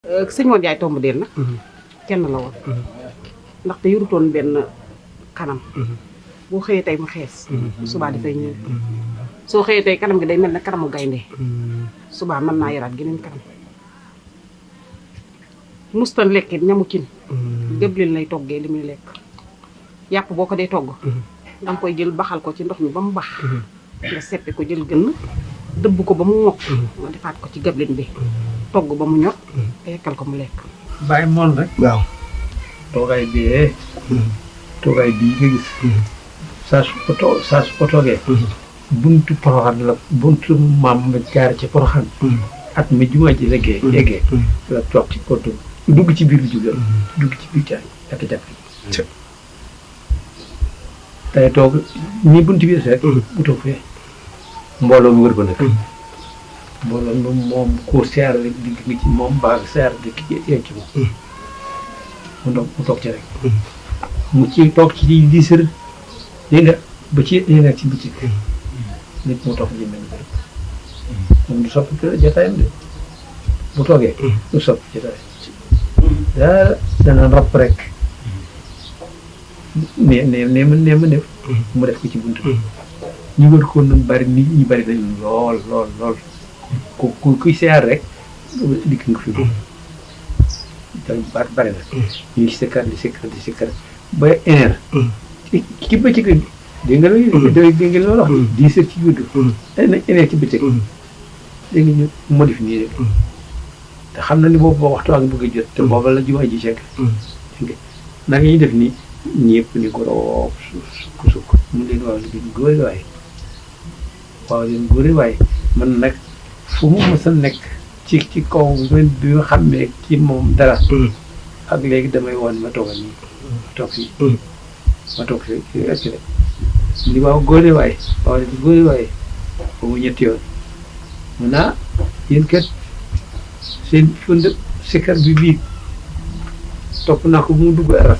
sëñ Ndiaye tomb deel nag kenn la woon ndaxte yorutoon benn kanam boo xëyee tey mu xees subaa dafay ñëw soo xëyee tey kanam gi day mel ne kanamu gaynde subaa mën naa yoraat geneen kanam mustan lekkit ñamu cin gëblin lay toggee li muy lekk yàpp boo ko dee togg danga koy jël baxal ko ci ndox mi ba mu bax nga seppi ko jël gën dëbb ko ba mu mokk nga defaat ko ci gëblin bi togg ba mu ñor te yekkal ko mu lekk bàyyi moon rek waaw toogaay bii nga gis saa su ko toogee buntu poroxan la buntu maam ma jaar ci poroxan at mi jumaa ji yeggee la toog ci kotu dugg ci biir juga dugg ci biir jaay jàkk tey toog ñi buntu bi rek bu toog fee mbooloo mi wër ko nag mbooloo mi moom ko seer rek digg nga ci moom baax seer dikk yegg ci moom mu toog ci rek mu ci toog ci 10 heures dégg nga ba ci yéen ci bëccëg nit mu toog li mel ni moom du soppi jotaayam de bu toogee du soppi jotaayam daal dana rap rek ne ma def mu def ko ci buntu bi ñu wër ko noonu bari nit ñi bari nañu lool ku kuy seer rek dikk nga fi moom bari na ñuy sikkar di sikkar ba éner ci bëccëg dégg nga loolu wax 10 heures ci guddi na éner ci bëccëg léegi ñu modif nii rek te xam na ni boobu waxtu waa ngi bëgg a jot te booba la jumaa ji segg naka ñuy def nii ñëpp ni gorob sukk mu leen waaw leen góori waaye man nag fu mu mës a nekk ci kaw bi nga xam ne ci moom dara ak léegi damay woon ma toogal nii ma toog fii rek mu ni waaw góori waaye ba mu ñetti yoon mun naa yéen kat seen fund sikkar bi bii topp naa ko bu mu dugg aras